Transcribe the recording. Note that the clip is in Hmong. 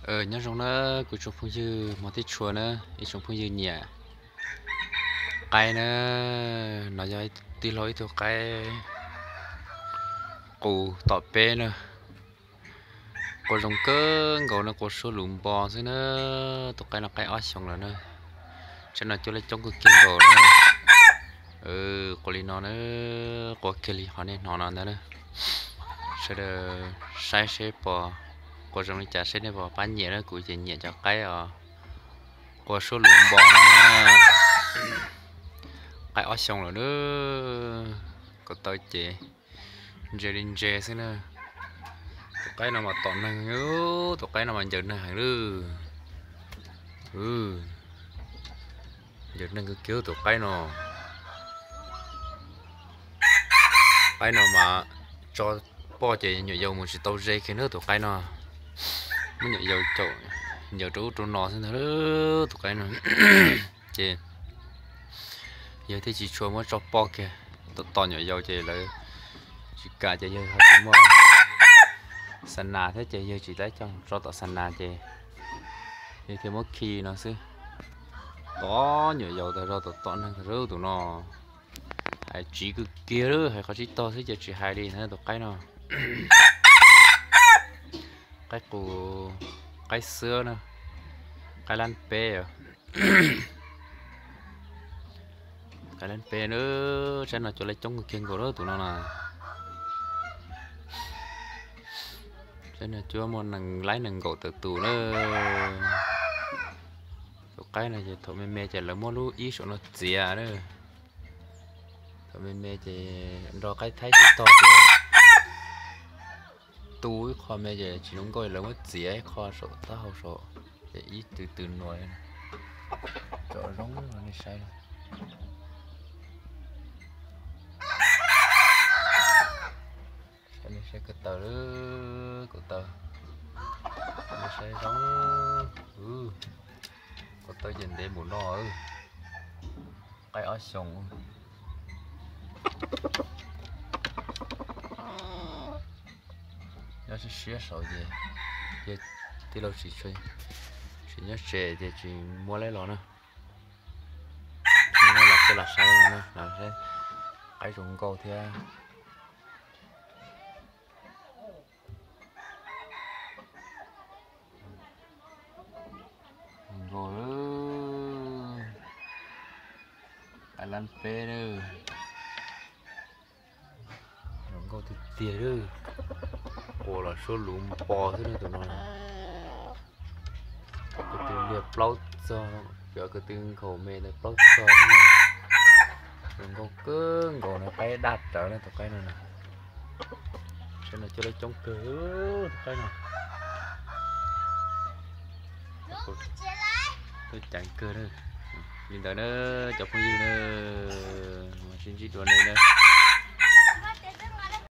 Nyob zoo na, kuv tsoom phooj ywg hmov thiab tshua na, ib tsoom phooj ywg nyiam qaib na, no yog tij laug ib tug qaib qus tom peb na. Qua zoo kawg nkaus no, qua suab lus npo xwb na. Tus qaib no qaib ob xyoos lawm na. Tsaib no cuab lab coob kawg kiag nkaus na. Qua li no na, qua kiag li qhov nej hnov no ntag na. Sawv daws saib seb pom qua zoo li cas, seb nej puas pab nyiam na. Kuv ces nyiam cov qaib os, qua suab lus npo no na. Qaib ob xyoos lawm na, ko taw ces ntse li ntse xwb na. Tus qaib no mas tom neeg, tus qaib no mas ncaws neeg heev lawm. Ncaws neeg kawg kiag tus qaib no. Qaib no mas tso poj ces nyuam yaus mus tsis tau ze kiag na tus qaib no. Muab nyuam yaus caum ncaws rau ub rau no xwb ntag tus qaib no. Ces yawg thiaj tsis tshua muab tso poj kiag, tom tom nyuam yaus ces lawv tsis kam ces yawg ho tsis muaj xa nas thiab ces yawg tsis tau coj tso tom xa nas ces yawg thiaj muab khi no xwb. Tom nyuam yaus tag zog, tom tom neeg tag zog tus no. Hais tsiv kawg kiag lawm, hais qhov tsib taug xwb ces tsis hais li na tus qaib no. Qaib qus, qaib xwb na, qaib lab peb. Qaib lab peb na, tsaib no cuab lab coob kawg kiag nkaus lawm tus no na. Tsaib no cuab muaj nees laib nees nkaum tawm tus na. Tus qaib no ces thaum me me ces lawv muab lub ib saum no txiav na. Thaum me me ces nrog qaib thaib sib tog ces tu ib qho me ces tsis zoo nkauj, lawv muab txiav ib qho saum taub hau saum, ces ib tw tw nua. Tso zoo no nej saib. Saib, saib ko taw, ko taw, saib zoo. Ko taw ces ntev npaum no, qaib ob xyoos. Nyob siab siab saud ces yog tij laug tsis, tsis nyob tsev ces tsis muab lawv los na. Tsis muab los coj los saib no na, los saib qaib zoo nkauj thiab. Zoo nkauj, qaib lab peb na. Zoo nkauj tiag tiag lawm. Qua los suab luv npo xwb na tus no. Ko tw liag plaub txog, cov ko tw nkhaus me ntawd plaub txog xwb na. Zoo nkauj kawg nkaus no, qaib daj rawv na tus qaib no na. Saib no cuab lab coob kawg tus qaib no. Tuaj ceev kawg na. Li ntawd na cov phooj ywg na, sib ntsib dua nej na.